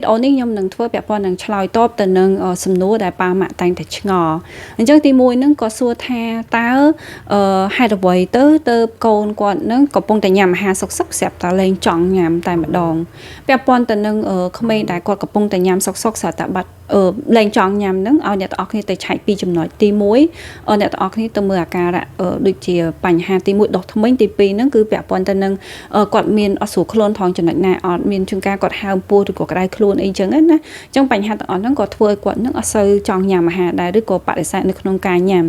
វីដេអូនេះខ្ញុំនឹងធ្វើពាក់ព័ន្ធនឹងឆ្លើយតបទៅនឹងសំណួរដែលប៉ាម៉ាក់តែងតែឆ្ងល់អញ្ចឹងទី1ហ្នឹងក៏សួរថាតើហេតុអ្វីទៅទៅកូនគាត់ហ្នឹងកំពុងតែញ៉ាំអាហារសុកសុកស្រាប់តែលែងចង់ញ៉ាំតែម្ដងពាក់ព័ន្ធទៅនឹងក្មេងដែលគាត់កំពុងតែញ៉ាំសុកសុកស្រាប់តែបាត់លែងចង់ញ៉ាំហ្នឹងឲ្យអ្នកទាំងអស់គ្នាទៅឆែកពីចំណុចទី1អ្នកទាំងអស់គ្នាទៅមើលអាការៈដូចជាបញ្ហាទី1ដុសធ្មេញទី2ហ្នឹងគឺពាក់ព័ន្ធទៅនឹងគាត់មានអត់ស្រួលខ្លួនថងចំណុចណាអត់មានជួនកាលគាត់ហើមពោះឬក៏ក្តៅខ្លួនអីចឹងណាអញ្ចឹងបញ្ហាទាំងអស់ហ្នឹងក៏ធ្វើឲ្យគាត់ហ្នឹងអត់សូវចង់ញ៉ាំអាហារដែរឬក៏បដិសេធនៅក្នុងការញ៉ាំ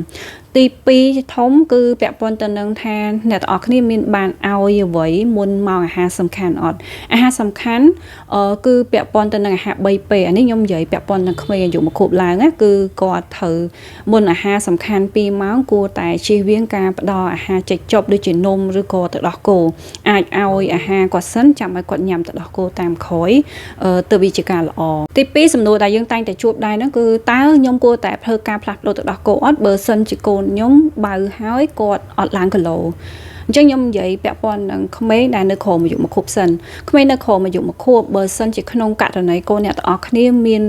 ទី2ធំគឺពាក់ព័ន្ធទៅនឹងថាអ្នកទាំងអស់គ្នាមានបានឲ្យអ្វីមុនម៉ោងអាហារសំខាន់អត់អាហារសំខាន់គឺពាក់ព័ន្ធទៅនឹងអាហារ3ពេលអានេះខ្ញុំនិយាយពាក់ព័ន្ធនឹងក្មេងអាយុ1ខួបឡើងណាគឺគាត់ត្រូវមុនអាហារសំខាន់2ម៉ោងគួរតែជៀសវាងការផ្ដល់អាហារចេកចប់ដូចជានំឬក៏ទឹកដោះគោអាចឲ្យអាហារគាត់សិនចាំឲ្យគាត់ញ៉ាំទឹកដោះគោតាមក្រោយទៅវាជាការល្អទី2សំណួរដែលយើងតែងតែជួបដែរហ្នឹងគឺតើខ្ញុំគួរតែធ្វើការផ្លាស់ប្ដូរទឹកដោះគោអត់បើសិនជាកូនខ្ញុំបៅហើយគាត់អត់ឡើងគីឡូអញ្ចឹងខ្ញុំនិយាយពាក់ព័ន្ធនឹងក្មេងដែលនៅក្រោមអាយុ1ខួបសិនក្មេងនៅក្រោមអាយុ1ខួបបើសិនជាក្នុងករណីកូនអ្នកទាំងអស់គ្នាមាន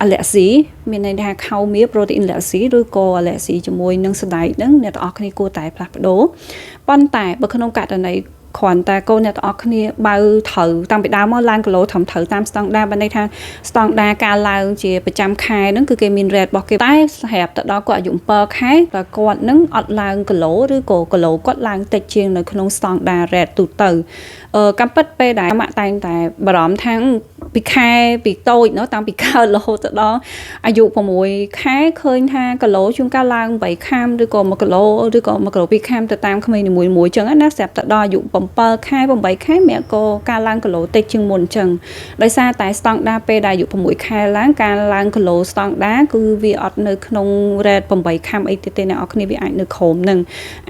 អាឡែស៊ីមានន័យថាខោមៀប្រូតេអ៊ីនអាឡែស៊ីឬក៏អាឡែស៊ីជាមួយនឹងសណ្ដែកហ្នឹងអ្នកទាំងអស់គ្នាគួរតែផ្លាស់ប្ដូរប៉ុន្តែបើក្នុងករណីគ្រាន់តែកូនអ្នកទាំងអស់គ្នាបៅត្រូវតាំងពីដើមមកឡើងគីឡូត្រឹមត្រូវតាមស្តង់ដារបានន័យថាស្តង់ដារការឡើងជាប្រចាំខែហ្នឹងគឺគេមាន rate របស់គេតែស្រាប់ទៅដល់គាត់អាយុ7ខែតើគាត់ហ្នឹងអត់ឡើងគីឡូឬក៏គីឡូគាត់ឡើងតិចជាងនៅក្នុងស្តង់ដារ rate ទូទៅកម្មពិតពេលដែលម៉ាក់តែងតែបារម្ភថាពីខែពីតូចណោះតាំងពីកើតរហូតទៅដល់អាយុ6ខែឃើញថាគីឡូជួនកាលឡើង8ខាំឬក៏1គីឡូឬក៏1គីឡូ2ខាំទៅតាមក្មេងនីមួយៗចឹងណាស្រាប់ទៅដល់អាយុ7ខែ8ខែម៉ាក់ក៏ការឡើងគីឡូតិចជាងមុនចឹងដោយសារតែស្តង់ដារពេលដែលអាយុ6ខែឡើងការឡើងគីឡូស្តង់ដារគឺវាអត់នៅក្នុង rate 8ខាំអីទេទេអ្នកនរគ្នាវាអាចនៅក្រោមនឹង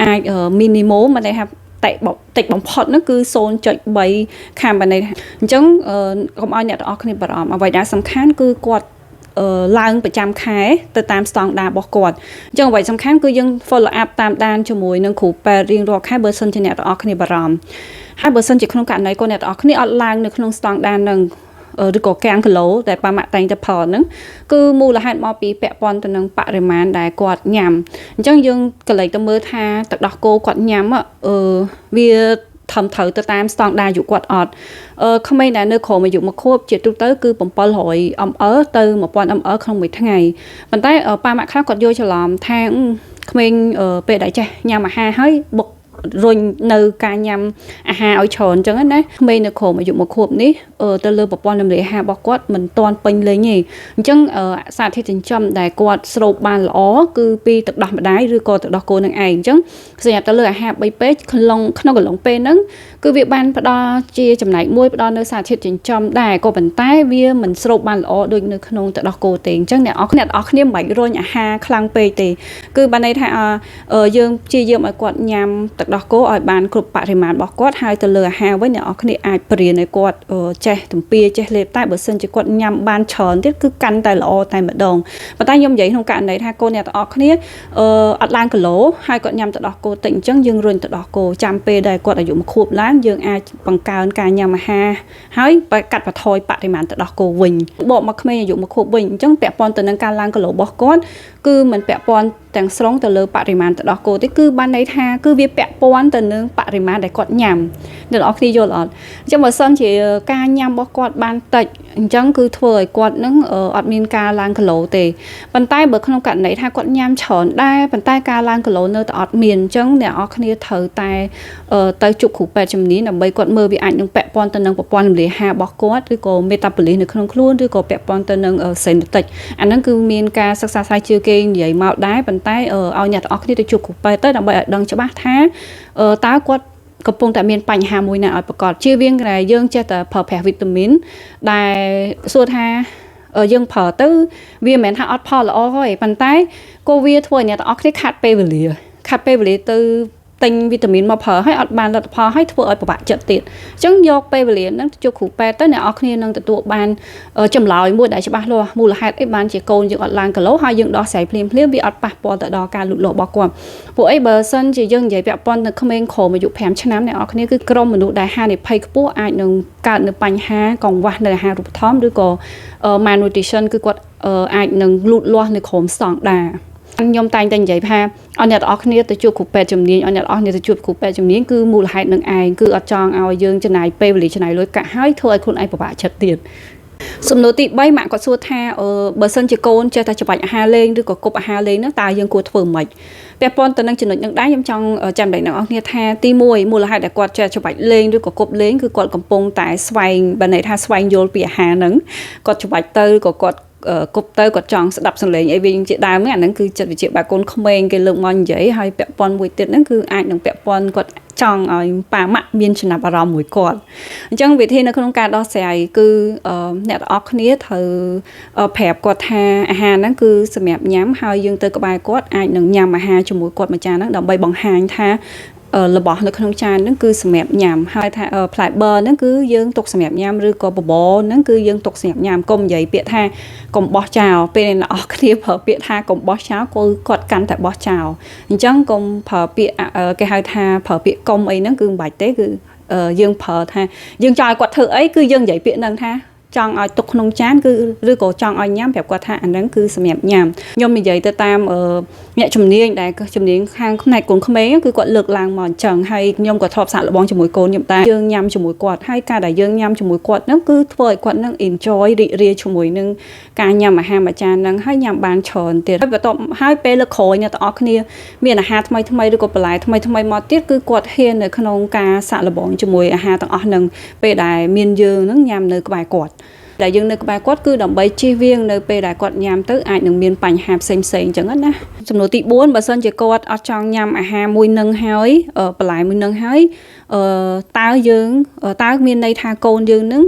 អាច minimum មានន័យថាតិតិចបំផុតហ្នឹងគឺ0.3ខាំបានន័យអញ្ចឹងកុំឲ្យអ្នកទាំងអស់គ្នាបារម្ភអ្វីដែលសំខាន់គឺគាត់ឡើងប្រចាំខែទៅតាមស្តង់ដាររបស់គាត់អញ្ចឹងអ្វីសំខាន់គឺយើង follow up តាមដានជាមួយនឹងគ្រូពេទ្យរៀងរាល់ខែបើសិនជាអ្នកទាំងអស់គ្នាបារម្ភហើយបើសិនជាក្នុងករណីកូនអ្នកទាំងអស់គ្នាអត់ឡើងនៅក្នុងស្តង់ដារនឹងឬក៏កាំងគីឡូដែលប៉ាម៉ាក់តែងតែផលហ្នឹងគឺមូលហេតុមកពីពាក់ព័ន្ធទៅនឹងបរិមាណដែលគាត់ញ៉ាំអញ្ចឹងយើងក៏លេចទៅមើលថាទឹកដោះគោគាត់ញ៉ាំអឺវាធំត្រូវទៅតាមស្តង់ដារអាយុគាត់អត់អឺក្មេងដែលនៅក្រោមអាយុ1ខួបជាទូទៅគឺ700 ml ទៅ1000 ml ក្នុងមួយថ្ងៃប៉ុន្តែប៉ាម៉ាក់ខ្លះគាត់យល់ច្រឡំថាក្មេងពេលដែលចេះញ៉ាំអាហារហើយបុករុញនៅការញ៉ាំអាហារឲ្យច្រើនអញ្ចឹងណាក្មេងនៅក្រោមអាយុ1ខួបនេះទៅលើប្រព័ន្ធរំលាយអាហាររបស់គាត់មិនទាន់ពេញលេញទេអញ្ចឹងសារធាតុចិញ្ចឹមដែលគាត់ស្រូបបានល្អគឺពីទឹកដោះម្ដាយឬក៏ទឹកដោះគោនឹងឯងអញ្ចឹងសម្រាប់ទៅលើអាហារ3ពេលក្នុងក្នុងកន្លងពេលហ្នឹងគឺវាបានផ្ដល់ជាចំណែកមួយផ្ដល់នៅសារធាតុចិញ្ចឹមដែរក៏ប៉ុន្តែវាមិនស្រូបបានល្អដូចនៅក្នុងទឹកដោះគោទេអញ្ចឹងអ្នកនរអ្នកនរគ្នាមិនបាច់រុញអាហារខ្លាំងពេកទេគឺបានន័យថាយើងព្យាយាមឲ្យគាត់ញ៉ាំទឹកដោះគោឲ្យបានគ្រប់បរិមាណរបស់គាត់ហើយទៅលើអាហារវិញអ្នកនរគ្នាអាចបរៀនឲ្យគាត់ចេះទំពាចេះលេបតែបើសិនជាគាត់ញ៉ាំបានច្រើនទៀតគឺកាន់តែល្អតែម្ដងប៉ុន្តែខ្ញុំនិយាយក្នុងករណីថាកូនអ្នកទាំងអស់គ្នាអត់ឡើងគីឡូហើយគាត់ញ៉ាំទឹកដោះគោតិចអញ្ចឹងយើងរុញទឹកដោះគោចាំពេលដែលគាត់អាយុ1ខួបឡើងយើងអាចបង្កើនការញ៉ាំអាហារហើយកាត់បន្ថយបរិមាណទឹកដោះគោវិញបកមកក្មេងអាយុ1ខួបវិញអញ្ចឹងពាក់ព័ន្ធទៅនឹងការឡើងគីឡូរបស់គាត់គឺមិនពាក់ព័ន្ធទាំងស្រុងទៅលើបរិមាណទឹកដោះគោទេគឺបានន័យថាគឺវាពាក់ព័ន្ធទៅនឹងបរិមាណដែលគាត់ញ៉ាំអ្នកនរគ្នាយល់អត់អញ្ចឹងបើសិនជាការញ៉ាំរបស់គាត់បានតិចអញ្ចឹងគឺធ្វើឲ្យគាត់នឹងអត់មានការឡើងគីឡូទេប៉ុន្តែបើក្នុងករណីថាគាត់ញ៉ាំច្រើនដែរប៉ុន្តែការឡើងគីឡូនៅតែអត់មានអញ្ចឹងអ្នកនរគ្នាត្រូវតែទៅជួបគ្រូពេទ្យជំនាញដើម្បីគាត់មើលវាអាចនឹងពាក់ព័ន្ធទៅនឹងប្រព័ន្ធរំលាយអាហាររបស់គាត់ឬក៏ metabolism នៅក្នុងខ្លួនឬក៏ពាក់ព័ន្ធទៅនឹង genetic អាហ្នឹងគឺមានការសិក្សាស្រាវជ្រាវគេនិយាយមកដែរប៉ុន្តែឲ្យអ្នកទាំងអស់គ្នាទៅជួបគ្រូពេទ្យទៅដើម្បីឲ្យដឹងច្បាស់ថាតើគាត់កំពុងតែមានបញ្ហាមួយណាឲ្យប្រកបជៀសវាងតែយើងចេះតែប្រើប្រាស់វីតាមីនដែលសួរថាយើងប្រើទៅវាមិនមែនថាអត់ផលល្អទេប៉ុន្តែក៏វាធ្វើឲ្យអ្នកទាំងអស់គ្នាខាត់ពេលវេលាខាត់ពេលវេលាទៅ ទិញវីតាមីនមកប្រើហើយអត់បានលទ្ធផលហើយធ្វើឲ្យពិបាកចិត្តទៀតអញ្ចឹងយកពេលវេលាហ្នឹងទៅជួបគ្រូពេទ្យទៅអ្នកនរគ្នានឹងទទួលបានចម្លើយមួយដែលច្បាស់លាស់មូលហេតុអីបានជាកូនយើងអត់ឡើងគីឡូហើយយើងដោះស្រាយភ្លាមភ្លាមវាអត់ប៉ះពាល់ទៅដល់ការលូតលាស់របស់គាត់ពួកអីបើសិនជាយើងនិយាយពាក់ព័ន្ធនឹងក្មេងក្រោមអាយុ5ឆ្នាំអ្នកនរគ្នាគឺក្រុមមនុស្សដែលហានិភ័យខ្ពស់អាចនឹងកើតនៅបញ្ហាកង្វះនៅអាហារូបត្ថម្ភឬក៏ malnutrition គឺគាត់អាចនឹងលូតលាស់នៅក្រោមស្តង់ដារខ្ញុំតែងតែនិយាយថាឲ្យអ្នកទាំងអស់គ្នាទៅជួបគ្រូពេទ្យជំនាញឲ្យអ្នកទាំងអស់គ្នាទៅជួបគ្រូពេទ្យជំនាញគឺមូលហេតុនឹងឯងគឺអត់ចង់ឲ្យយើងចំណាយពេលវេលាចំណាយលុយកាក់ហើយធ្វើឲ្យខ្លួនឯងពិបាកចិត្តទៀតសំណួរទី3ម៉ាក់គាត់សួរថាបើសិនជាកូនចេះតែច្បាច់អាហារលេងឬក៏គប់អាហារលេងហ្នឹងតើយើងគួរធ្វើម៉េចពាក់ព័ន្ធទៅនឹងចំណុចនឹងដែរខ្ញុំចង់ចាំតែអ្នកនរគ្នាថាទី1មូលហេតុដែលគាត់ចេះច្បាច់លេងឬក៏គប់លេងគឺគាត់កំពុងតែស្វែងបើន័យថាស្វែងយល់ពីអាហារហ្នឹងគាត់ច្បាច់ទៅក៏គាត់គប់ទៅគាត់ចង់ស្ដាប់សំឡេងអីវិញជាដើមអាហ្នឹងគឺចិត្តវិទ្យាបែបកូនក្មេងគេលើកមកនិយាយហើយពាក់ព័ន្ធមួយទៀតហ្នឹងគឺអាចនឹងពាក់ព័ន្ធគាត់ចង់ឲ្យប៉ាម៉ាក់មានចំណាប់អារម្មណ៍មួយគាត់អញ្ចឹងវិធីនៅក្នុងការដោះស្រាយគឺអ្នកទាំងអស់គ្នាត្រូវប្រាប់គាត់ថាអាហារហ្នឹងគឺសម្រាប់ញ៉ាំហើយយើងទៅក្បែរគាត់អាចនឹងញ៉ាំអាហារជាមួយគាត់មួយចានហ្នឹងដើម្បីបង្ហាញថារបស់នៅក្នុងចានហ្នឹងគឺសម្រាប់ញ៉ាំហើយថាផ្លែប័រហ្នឹងគឺយើងទុកសម្រាប់ញ៉ាំឬក៏បបរហ្នឹងគឺយើងទុកសម្រាប់ញ៉ាំកុំនិយាយពាក្យថាកុំបោះចោលពេលអ្នកនរគ្នាប្រើពាក្យថាកុំបោះចោលគឺគាត់កាន់តែបោះចោលអញ្ចឹងកុំប្រើពាក្យគេហៅថាប្រើពាក្យកុំអីហ្នឹងគឺមិនបាច់ទេគឺយើងប្រើថាយើងចង់ឲ្យគាត់ធ្វើអីគឺយើងនិយាយពាក្យហ្នឹងថាចង់ឲ្យទុកក្នុងចានគឺឬក៏ចង់ឲ្យញ៉ាំប្រាប់គាត់ថាអាហ្នឹងគឺសម្រាប់ញ៉ាំខ្ញុំនិយាយទៅតាមអ្នកជំនាញដែលជំនាញខាងផ្នែកកូនក្មេងគឺគាត់លើកឡើងមកអញ្ចឹងហើយខ្ញុំក៏ធ្លាប់សាកល្បងជាមួយកូនខ្ញុំដែរយើងញ៉ាំជាមួយគាត់ហើយការដែលយើងញ៉ាំជាមួយគាត់ហ្នឹងគឺធ្វើឲ្យគាត់នឹង enjoy រីករាយជាមួយនឹងការញ៉ាំអាហារមួយចានហ្នឹងហើយញ៉ាំបានច្រើនទៀតហើយបន្ទាប់ហើយពេលលើកក្រោយអ្នកទាំងអស់គ្នាមានអាហារថ្មីថ្មីឬក៏បន្លែថ្មីថ្មីមកទៀតគឺគាត់ហ៊ាននៅក្នុងការសាកល្បងជាមួយអាហារទាំងអស់ហ្នឹងពេលដែលមានយើងហ្នឹងញ៉ាំនៅក្បែរគាត់ដែលយើងនៅក្បែរគាត់គឺដើម្បីជៀសវាងនៅពេលដែលគាត់ញ៉ាំទៅអាចនឹងមានបញ្ហាផ្សេងផ្សេងអញ្ចឹងណាសំណួរទី4បើសិនជាគាត់អត់ចង់ញ៉ាំអាហារមួយនឹងហើយបន្លែមួយនឹងហើយអឺតើយើងតើមានន័យថាកូនយើងនឹ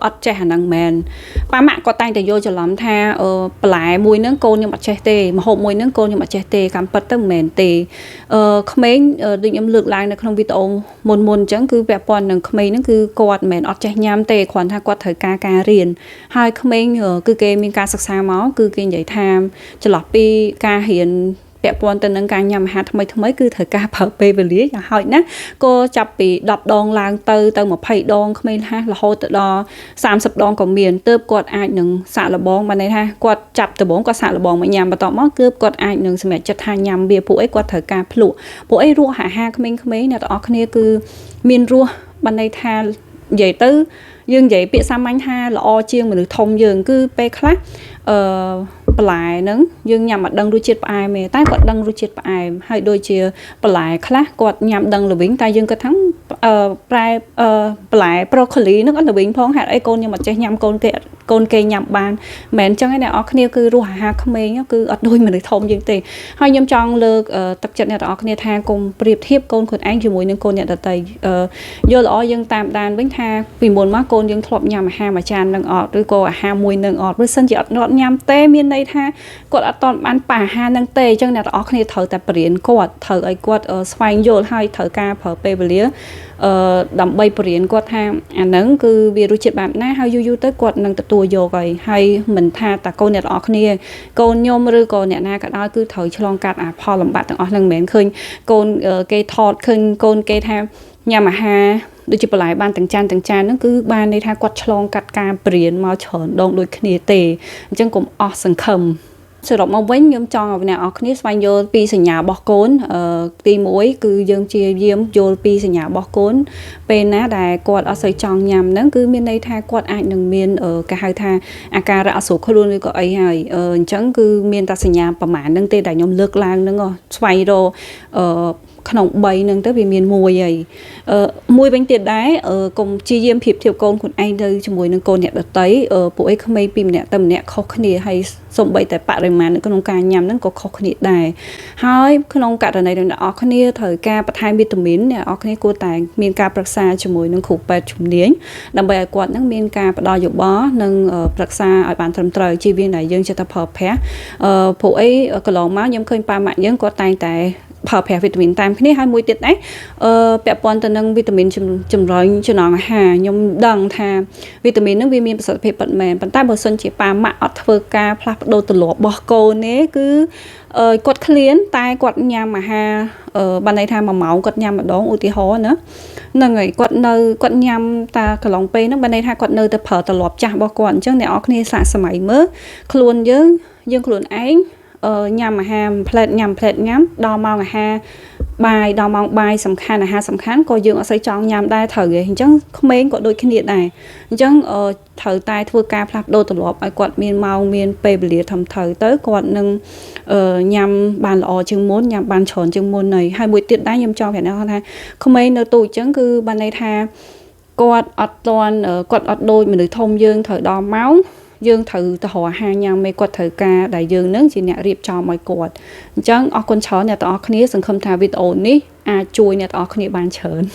ងអត់ចេះអាហ្នឹងមែនប៉ាម៉ាក់គាត់តែងតែយល់ច្រឡំថាបន្លែមួយនឹងកូនខ្ញុំអត់ចេះទេម្ហូបមួយនឹងកូនខ្ញុំអត់ចេះទេកម្មពិតទៅមិនមែនទេអឺក្មេងដូចខ្ញុំលើកឡើងនៅក្នុងវីដេអូមុនមុនអញ្ចឹងគឺពាក់ព័ន្ធនឹងក្មេងហ្នឹងគឺគាត់មិនមែនអត់ចេះញ៉ាំទេគ្រាន់ថាគាត់ត្រូវការការរៀនហើយក្មេងគឺគេមានការសិក្សាមកគឺគេនិយាយថាចន្លោះពីការរៀនពាក់ព័ន្ធទៅនឹងការញ៉ាំអាហារថ្មីថ្មីគឺត្រូវការប្រើពេលវេលាយ៉ាងហោចណាស់ក៏ចាប់ពី10ដងឡើងទៅទៅ20ដងក្មេងហាស់រហូតទៅដល់30ដងក៏មានទើបគាត់អាចនឹងសាកល្បងបានន័យថាគាត់ចាប់ដំបូងគាត់សាកល្បងមកញ៉ាំបន្ទាប់មកគឺគាត់អាចនឹងសម្រេចចិត្តថាញ៉ាំវាពួកអីគាត់ត្រូវការភ្លក់ពួកអីរសអាហារក្មេងៗអ្នកទាំងអស់គ្នាគឺមានរសបានន័យថានិយាយទៅយើងនិយាយពាក្យសាមញ្ញថាល្អជាងមនុស្សធំយើងគឺពេលខ្លះអឺបន្លែហ្នឹងយើងញ៉ាំអត់ដឹងរសជាតិផ្អែមទេតែគាត់ដឹងរសជាតិផ្អែមហើយដូចជាបន្លែខ្លះគាត់ញ៉ាំដឹងល្វីងតែយើងគិតថាអឺប្រែអឺបន្លែប្រូកូលីហ្នឹងអត់ល្វីងផងហេតុអីកូនខ្ញុំអត់ចេះញ៉ាំកូនគេកូនគេញ៉ាំបានមិនមែនអញ្ចឹងឯអ្នកនរគ្នាគឺរសអាហារក្មេងគឺអត់ដូចមនុស្សធំយើងទេហើយខ្ញុំចង់លើកទឹកចិត្តអ្នកនរគ្នាថាកុំប្រៀបធៀបកូនខ្លួនឯងជាមួយនឹងកូនអ្នកដទៃយល់ល្អយើងតាមដានវិញថាពីមុនមកកូនយើងធ្លាប់ញ៉ាំអាហារមួយចាននឹងអត់ឬក៏អាហារមួយនឹងអត់បើសិនជាអត់ញ៉ាំទេមានន័យថាគាត់អត់តបានប៉ះអាហារនឹងទេអញ្ចឹងអ្នកទាំងអស់គ្នាត្រូវតែបរៀនគាត់ត្រូវឲ្យគាត់ស្វែងយល់ហើយត្រូវការប្រើពេលវេលាអឺដើម្បីបរៀនគាត់ថាអាហ្នឹងគឺវារសជាតិបែបណាហើយយូរយូរទៅគាត់នឹងទទួលយកហើយហើយមិនថាតាកូនអ្នកទាំងអស់គ្នាកូនខ្ញុំឬក៏អ្នកណាក៏ដោយគឺត្រូវឆ្លងកាត់អាផលលំបាកទាំងអស់ហ្នឹងមិនមែនឃើញកូនគេថតឃើញកូនគេថាញ៉ាំអាហារដូចជាបន្លែបានទាំងចានទាំងចានហ្នឹងគឺបានន័យថាគាត់ឆ្លងកាត់ការបរៀនមកច្រើនដងដូចគ្នាទេអញ្ចឹងកុំអស់សង្ឃឹមសរុបមកវិញខ្ញុំចង់ឲ្យអ្នកនរគ្នាស្វែងយល់ពីសញ្ញារបស់កូនទី1គឺយើងព្យាយាមយល់ពីសញ្ញារបស់កូនពេលណាដែលគាត់អត់សូវចង់ញ៉ាំហ្នឹងគឺមានន័យថាគាត់អាចនឹងមានគេហៅថាអាការៈអត់ស្រួលខ្លួនឬក៏អីហើយអញ្ចឹងគឺមានតែសញ្ញាប្រមាណហ្នឹងទេដែលខ្ញុំលើកឡើងហ្នឹងស្វែងរកអឺក្នុង3ហ្នឹងទៅវាមានមួយហើយមួយវិញទៀតដែរកុំព្យាយាមប្រៀបធៀបកូនខ្លួនឯងទៅជាមួយនឹងកូនអ្នកដទៃពួកឯងក្មេងពីម្នាក់ទៅម្នាក់ខុសគ្នាហើយសូម្បីតែបរិមាណនៅក្នុងការញ៉ាំហ្នឹងក៏ខុសគ្នាដែរហើយក្នុងករណីដែលអ្នកនរគ្នាត្រូវការបន្ថែមវីតាមីនអ្នកនរគ្នាគួរតែមានការប្រឹក្សាជាមួយនឹងគ្រូពេទ្យជំនាញដើម្បីឲ្យគាត់នឹងមានការផ្ដល់យោបល់និងប្រឹក្សាឲ្យបានត្រឹមត្រូវជៀសវាងដែលយើងចេះតែប្រើប្រាស់ព្រោះអីកន្លងមកខ្ញុំឃើញប៉ាម៉ាក់យើងគាត់តែងតែ ប្រើប្រាស់វីតាមីនតាមគ្នាហើយមួយទៀតដែរអឺពាក់ព័ន្ធទៅនឹងវីតាមីនចម្រុញចំណងអាហារខ្ញុំដឹងថាវីតាមីនហ្នឹងវាមានប្រសិទ្ធភាពពិតមែនប៉ុន្តែបើសិនជាប៉ាម៉ាក់អត់ធ្វើការផ្លាស់ប្ដូរទម្លាប់របស់កូនទេគឺអឺគាត់ឃ្លានតែគាត់ញ៉ាំអាហារអឺបានន័យថា1ម៉ោងគាត់ញ៉ាំម្ដងឧទាហរណ៍ណាហ្នឹងហើយគាត់នៅគាត់ញ៉ាំតាកន្លងពេលហ្នឹងបានន័យថាគាត់នៅតែប្រើទម្លាប់ចាស់របស់គាត់អញ្ចឹងអ្នកនរគ្នាសាកសម័យមើលខ្លួនយើងយើងខ្លួនឯងអឺញ៉ាំអាហារផ្លែតញ៉ាំផ្លែតញ៉ាំដល់ម៉ោងអាហារបាយដល់ម៉ោងបាយសំខាន់អាហារសំខាន់ក៏យើងអត់សូវចង់ញ៉ាំដែរត្រូវទេអញ្ចឹងក្មេងក៏ដូចគ្នាដែរអញ្ចឹងត្រូវតែធ្វើការផ្លាស់ប្ដូរទម្លាប់ឲ្យគាត់មានម៉ោងមានពេលវេលាធំត្រូវទៅគាត់នឹងញ៉ាំបានល្អជាងមុនញ៉ាំបានច្រើនជាងមុនហើយហើយមួយទៀតដែរខ្ញុំចង់ប្រាប់អ្នកថាក្មេងនៅទូអញ្ចឹងគឺបានន័យថាគាត់អត់តន់គាត់អត់ដូចមនុស្សធំយើងត្រូវដល់ម៉ោងយើងត្រូវទៅរកអាហារញ៉ាំឯគាត់ត្រូវការដែលយើងនឹងជាអ្នករៀបចំឲ្យគាត់អញ្ចឹងអរគុណច្រើនអ្នកទាំងអស់គ្នាសង្ឃឹមថាវីដេអូនេះអាចជួយអ្នកទាំងអស់គ្នាបានច្រើន។